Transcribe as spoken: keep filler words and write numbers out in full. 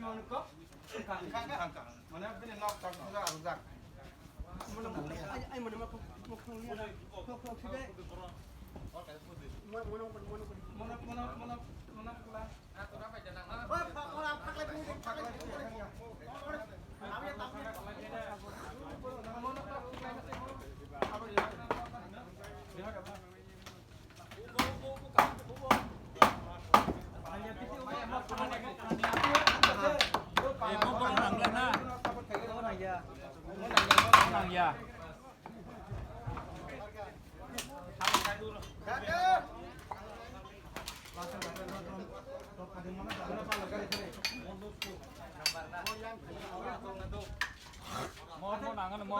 Mane bini nok tak sudah arujak. Ai, ai, mane ma khok, ma khok liya. Khok, khok, side. Mane, mane, mane, mane. Mane, mane, mane, mane, kula. Oi, pa, pa, pa, pa, pa, pa, pa. Mo, mo, nangan, mo.